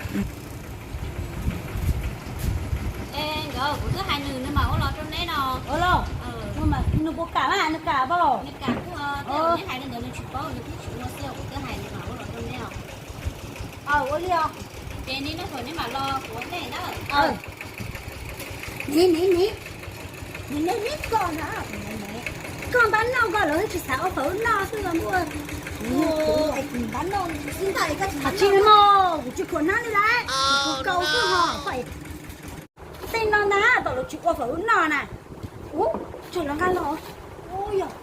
Es nkawd kuv twb hais nws, nws mam ua los rau neb no. Ua los, nws puas kam mas, nws kam pab? Nws kam kuj, neb hais li ntawd nws tsis paub, nws twb tsis ua xwb, kuv twb hais nws mam ua los rau neb os. Ua li os. Ces neb noj hauv neb mam los kuv ua ntej na. Niam, niam, niam, niam, niam, koj na, koj npab noj koj lawv tsis xav ua fawm noj xwb los npua. Kuv npab noj xwb ntag, koj tsis npab noj. Kuv tsis khuam hnab li lauj, kuv kaus xwb ho. Tej no na, tom lawv tsis ua fawm noj na. Ub, tsam lawv nqa los. Ub, yog.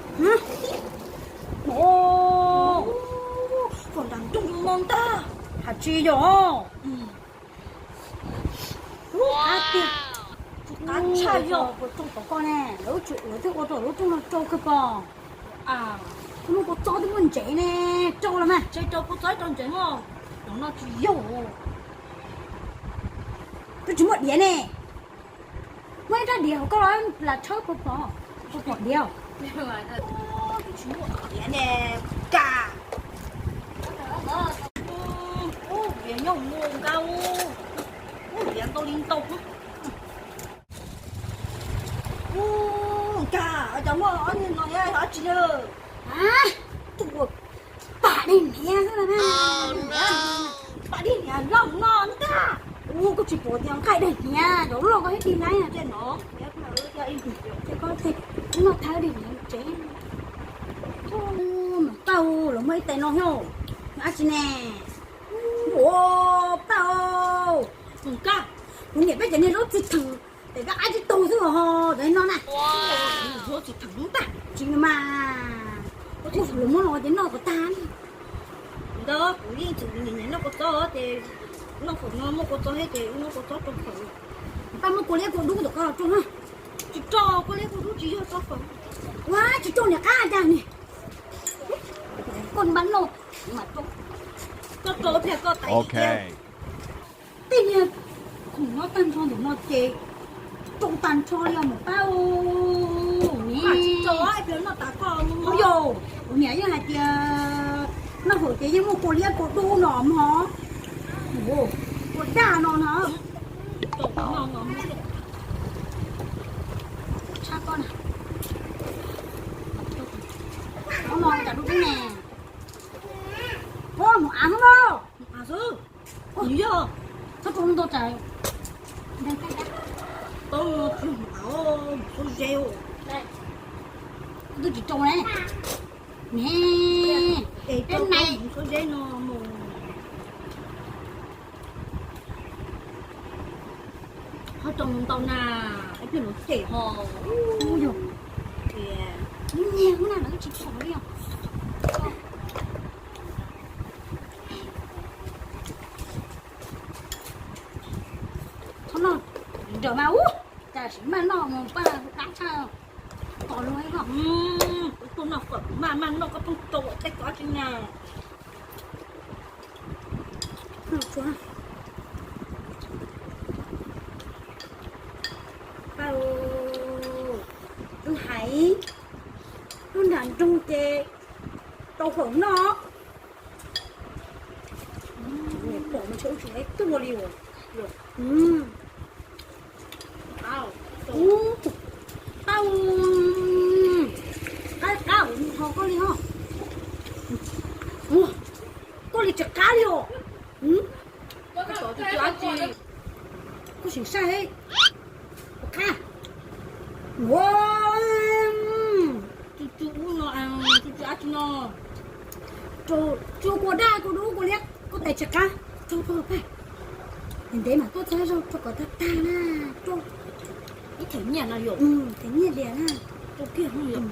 Ub, fawm nram nroog no ntag. Hais tsis yog. Ub, qab tiag. Qab tshaj yog. Kua rooj tom koj ne, lawv tsis, lawv twb ua rau lub rooj no rau kawg pom. Kua txob twb muaj ntsev ne, rau los mas. Tseg rau kua txob rau ntsev mog. Los no tsis yog. Twb tsis muaj diav ne. Muaj ib rab diav hauv koj los lam tshawb puas pom, puas pom diav? Twb tsis muaj diav ne, ka. Ub, diav nyob mus nqa ub. Ub, diav ntau li ntau. Ub, ka, cas muaj ob niag no yog dab tsi na? Tus pam dej hniav xwb na. Pam dej hniav loj no ntag. Ub, koj tsis pom tias nqaij dej hniav cov loj koj ib dig laib no tej no. Ces koj noj thawb dej hniav tsev. Mas paj, lawv muaj ib tais no thiab, dab tsi ne? Ua paj, kuv niam peb cov niag zaub txwv theem, tes kab ab tsis taug xwb ho, cov no na. Zaub txwv theem ntag. Tsis mas, ua thaum lawv muab los ces noj kom tag. Ntawd kuv yeej tseem nyiam noj kua txob ces noj fawm no muaj kua txob thiab ces noj kua txob rau fawm. Paj, muab kua liab kua dub tom koj los rau na. Tsis rau kua liab kua dub tsis yog txob fawm. Ua tsis rau niam qab cas ni. Koj npab noj mas rau. Koj rau thiaj koj tais. Tej niag khoom nyob tag nrho ntawm no ces rau tag nrho li os mas paj. Yog, kuv niam yeej hais tias noj fawm ces yeej muaj kua liab kua dub no mog. Kua daj no no. Tshaj koj na. Ub, no cas dub dub ne. Ub, mus av xwb lauj. Mus av xwb. Ub, yog txhob rau ntau tsam. Tau tsis mus av, mus xub zeb. Twb tsis rau ne. Ne, es peb rau nais mus xub zeb no mus. Ho rau ntau na, ib pliag luv cem ho. Ub, yog. Nyiag ub na, lawv tsis pom li os. Txhob noj nrawm mas ub, cas sim maj noj mus paj, dab tshaj. Pom luag ib ko. Kuv tuaj noj fawm kuv maj maj noj koj pheej rau tej kov tsis na. Paj, twb hais lub nram nroog ces tau fawm noj. Pom mas tsis ua li. Qab, qab, qab, ho koj li ho. Koj li tsis qab li os. Koj sim saib. Qab. Ua, tsu tsu ub no, tsu tsu dab tsi no. Tsu kua daj kua dub kua liab koj tais tsis qab. Rau rau paj. Ntev mas tuaj txhawb zaug rau kom tag tag na. Rau. Ib them nyiaj no yom. Them nyiaj diam na. Rau kiag no yom.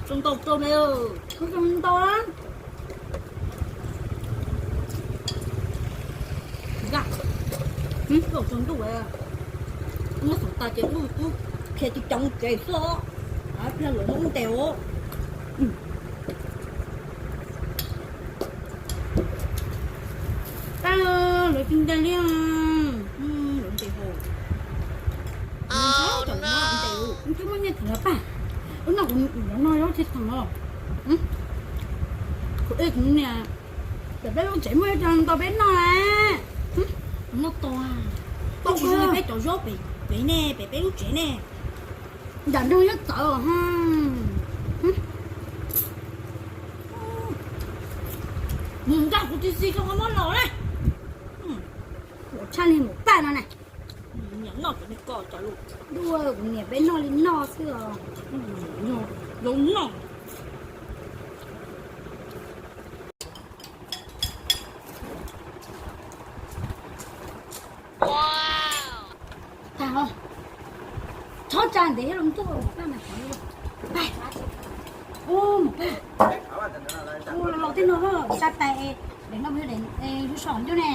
Rau ntau rau me. Rau ntau lawm. Nqa, ib pliag tsaus ntuj, nyob thaum tas ces wb qhia cov tsev xwb, ib pliag lawv muab wb ntes os. Tab lawv tsis ntes li, lawv ntes hos. Cov no ntes, wb twb muaj nyiaj thaum lawv paj, wb noj kuv no zaub tsis thaum os. Kuv ej kuv niam Pem peb lub tsev muaj ib co ntau peb noj na. Noj tau, tau peb cov zaub pem ne, pem peb lub tsev ne. Nram nroog nyob txawv. Mus nkag kuv tib si tso muab los na. Ua tshaj li mus paj no na. Niam noj cov me ko cov lus. Dua kuv niam peb noj li noj xwb os. Zoo noj. Tag os. Txhob tsa ntev los ntuj, paj mas txhob. Paj, ub, mus paj. Ub, los los tej no los tsa tais, daim no yog daim lub so ncauj ne.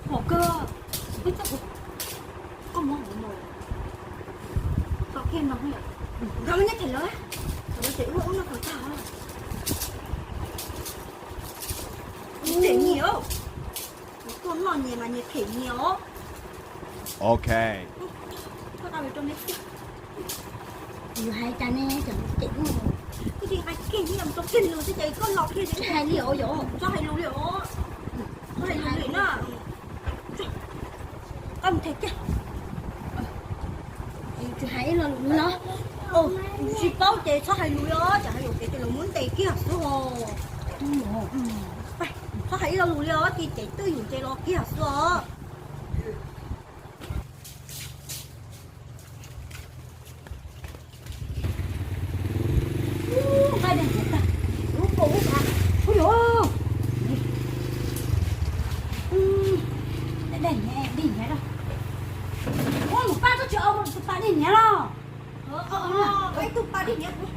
Pom kawg, koj muab kuv mus. Tau kiag no, nkawd muab nyob them lawv, thaum lawv tseem ua ub noj qhauv tag os. Kuv them nyias os, kuv tuaj noj nyias mas nyias them nyias os. Ok. Yus hais cas ne, cov cem kuj, kuj tsis hais kiag, mus tau kiag lus xwb ces koj los kiag tsis hais li os yom. Txhob hais lus li os. Txhob hais lus li na. Koj mus them kiag. Tsis hais ib lo lus li no. Tsis paub ces txhob hais lus li os, tsam hais lus ces lawv muab ntes kiag xwb os. Txhob hais ib lo lus li os, ces ces twb yus ces los kiag xwb os. Nqaij dej hniav tag, lub kaus lub kav, ub yuav. Dej hniav, dej hniav los. Ua mus pab koj tsis ua tus pas dej hniav los. Ib tug pas dej hniav kuv.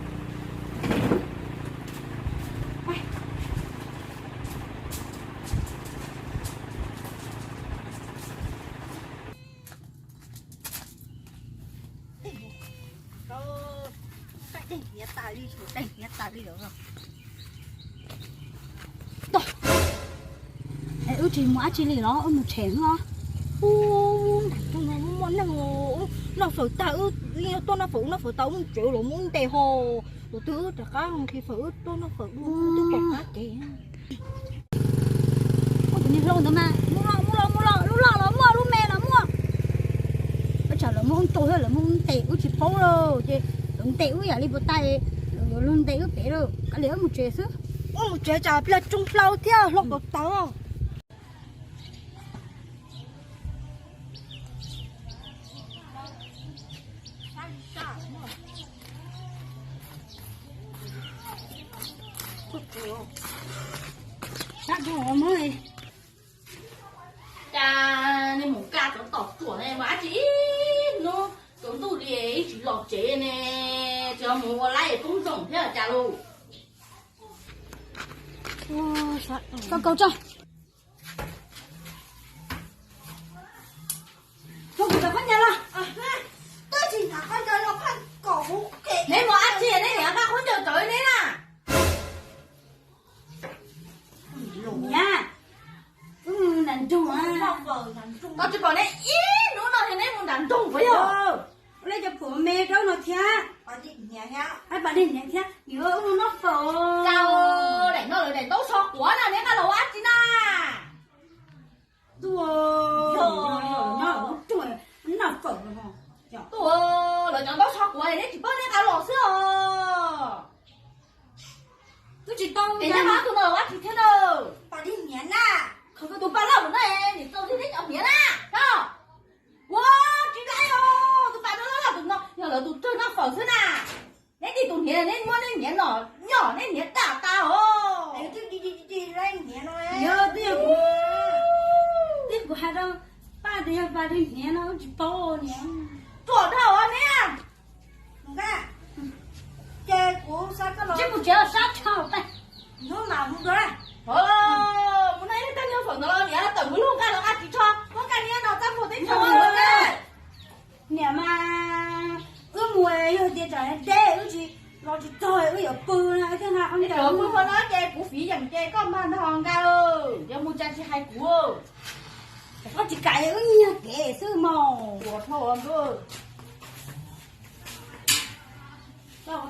Wb tsis mus dab tsi li los wb mus tshem no. Ub, nram nroog no muaj neeg noj fawm tag, wb yeej tuaj noj fawm, noj fawm tau wb mus tsev los muab ntes ho. Tus twg wb rov qab nqhis fawm wb tuaj noj fawm, wb twb pom qab kev. Tus niag hlau ntawd mas mus los mus los mus los, lub loj los muaj lub me los muaj. Ua tsam lawv muab wb ntaus thiab lawv muab wb ntes wb tsis paub lauj, ces lawv ntes wb yam li puas tag, lawv yuav luag ntes wb pem lawm, kav liam wb mus tsev xwb. Wb mus tsev tsam pliag tsoo hlau thiab hlau tau tau. Cas nej mus kaj cov tom tsuam ne mas dab tsi ib hnub tsaus ntuj li ib tsis los tsev ne, tsis mus ua laib poob ntoos thiab cas lus. Koj kaus tso. Neb mus dab tsi neb niam nqa khaub ncaws tawv neb na. Niam, wb mus nram nroog. Koj tsis pom neb ib hnub no neb mus nram nroog puas yog? Ua li cov phuam me rau no thiab. Ab, pas dej hniav thiab, yuav wb mus noj fawm. Daim no lawv daim ntaub so quav na, neb nqa los ua dab tsi na? Tuaj, noj fawm. Tuaj, lawv cov ntaub so quav neb tsis paub neb nqa los xwb os. Twb tsis tau ces neb nqa tus no ua dab tsi thiab na? Pas dej hniav na. Tus pas loj tus no niam txaus neb cov hniav na. Ua tsis laj os, tus pas no loj loj tus no yog lawv tus tsawg noj fawm xwb na. Neb tig tus hniav neb muab neb hniav no nyob neb hniav daj tas os. Yog twb yog kuv, twb kuv hais rau paj tias yog pas dej hniav no wb tsis paub niam. Tuam dhau neb. Ces kuv, tsis mus tsev los sab tshaj paj. Mus no ib tag nyob fawm ntawd los niam tawm mus lub nqaj los nqa ris tsho, muab nqaj niab no txaj muag teb chaws. Niam mas wb mus yog tias tsam deb wb tsis los tsis txog wb yuav pw na thiab na. Pw no ces kuv fiv yeem ces koj mag nrog nqa, yog mus cas tsis hais kuv. Koj tsis kam wb nyiag kev xwb mog. Ua dhau.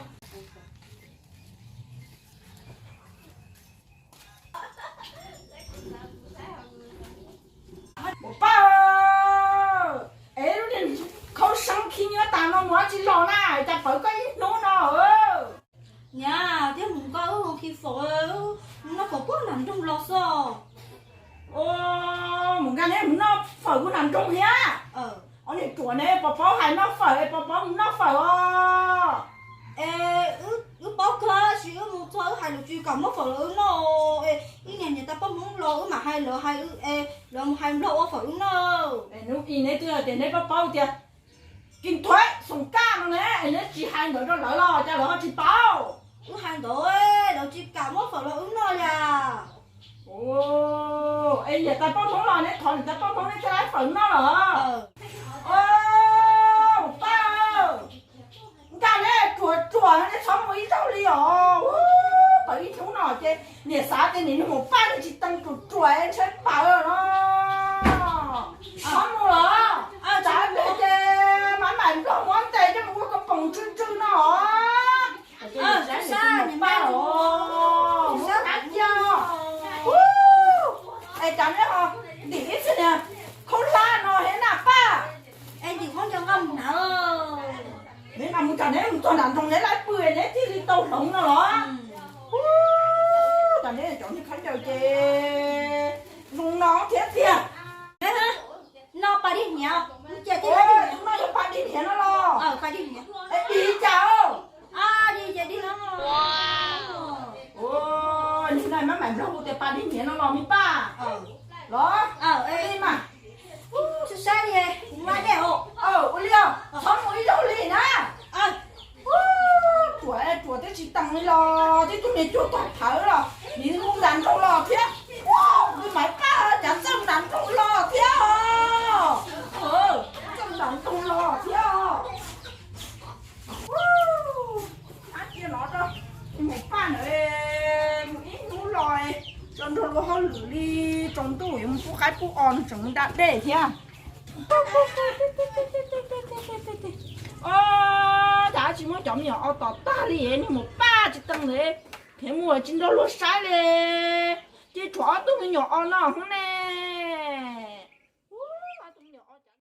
Neb mus noj fawm ua nram nroog thiab. Ob niag ruam ne, puas paub hais noj fawm es puas paub mus noj fawm os? Es wb paub kawg, tab sis wb mus txog wb hais lus tsis kam muab fawm los wb noj. Es ib niag niam tais poj Hmoob los wb mam hais lawv, hais es lawv mus hais Nplog ua fawm wb noj. Hnub i neb twb tias neb paub paub tias Kis Thuaib Xoom Kaj no ne, es neb tsis hais ntawd rau lawv los cas lawv ho tsis paub? Wb hais ntawd lawv tsis kam muab fawm los wb noj li. Es niam tais poj Hmoob los neb thov niam tais poj Hmoob neb thiaj laib fawm noj los? Pab, nkag neb ruam ruam no neb txhob mus ib zaug li os. Pawv ib hnub no ces niam xav tias niam niag maum Paj nws tsis teev ruam ruam ntshe pawv no. Txhob mus los, tsam ib pliag ces Maiv Maim Nplog muab ntes coj mus ua kab poom tsw tsw no. Pab, es cas neb ho ntim ib txhia niag khaub hlab no thiab na Paj? Neb mam mus tsam neb mus txog nram nroog neb laib pw neb thiaj li tau hloov no los? Tsam neb cov niag khaub ncaws ces zoo no thiab tiag. No pas dib hniav, no yog pas dib hniav no los? Dib cas? Nim no Maiv Maim Nplog hu tias pas dib hniav no los me Paj los? Ua li mas, saib saib li, kuv mas dej os. Ua li os, txhob mus ib zaug li na. Ruam ruam twb tsis teev li los twb tus niag cuag tog thawv los nws mus nram nroog los thiab. Tus Maiv Paj cas txawj nram nroog los thiab os. Txawj nram nroog los thiab os. Ab cia no rau, mus Paj ntawd mus ib hnub los tso nrog luag hauj lwm li, tsaus ntuj yuav mus pub qaib pub os nws tseem mus da dej thiab. Cas tsis muab cov me nyuam os tom tag li, niag mus Paj tsis teev ntawd, thiab mus tsis nrog luag saib li, ces tshuav ob tug me nyuam os no hov ne.